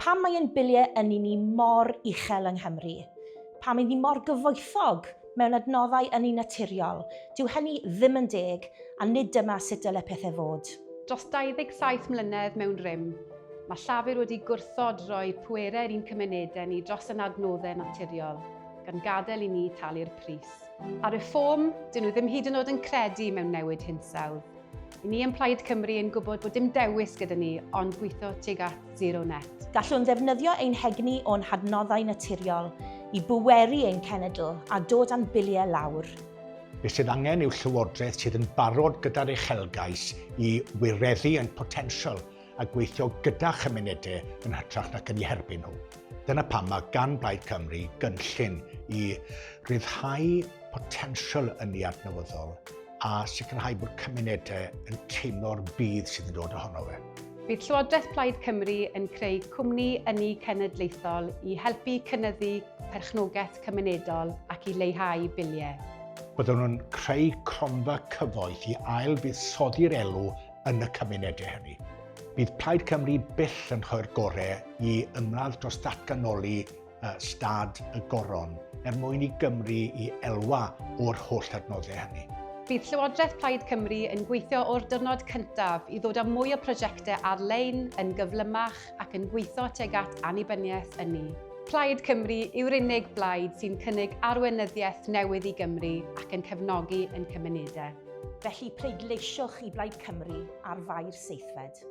Pam mae ein biliau ynni ni mor uchel yng Nghymru? Pam ein ni mor gyfoethog mewn adnoddau ynni naturiol? Dyw hynny ddim yn deg, a nid dyma sut dyle pethau fod. Dros 27 mlynedd mewn rym, mae Llafur wedi gwrthod rhoi pwerau i'n cymunedau ni dros ein adnoddau naturiol, gan gadael i ni talu'r pris. A Reform, dyn nhw ddim hyd yn oed yn credu mewn newid hinsawdd. I ni yn Plaid Cymru yn gwybod bod dim dewis gyda ni ond gweithio tuag at zero net. Gallwn ddefnyddio ein hegni o'n hadnoddau naturiol i bweru ein cenedl a dod â'n biliau lawr. Be sydd angen yw llywodraeth sydd yn barod gyda'r uchelgais i wireddu ein potensial a gweithio gyda chymunedau yn hytrach nac yn eu herbyn nhw. Dyna pam mae gan Blaid Cymru gynllun i ryddhau potensial ynni adnewyddol a sicrhau bod cymunedau yn teimlo'r budd sydd yn dod ohono fe. Bydd Llywodraeth Plaid Cymru yn creu cwmni ynni cenedlaethol i helpu cynyddu perchnogaeth cymunedol ac i leihau biliau. Byddwn yn creu cronfa cyfoeth i ail-fuddsoddi'r elw yn y cymunedau hynny. Bydd Plaid Cymru byth yn rhoi'r gorau i ymladd dros ddatganoli Stad y Goron er mwyn i Gymru i elwa o'r holl adnoddau hynny. Bydd Llywodraeth Plaid Cymru yn gweithio o'r diwrnod cyntaf i ddod â mwy o prosiectau ar-lein yn gyflymach ac yn gweithio tuag at annibyniaeth ynni. Plaid Cymru yw'r unig blaid sy'n cynnig arweinyddiaeth newydd i Gymru ac yn cefnogi ein cymunedau. Felly pleidleisiwch i Blaid Cymru ar Fai'r Seithfed.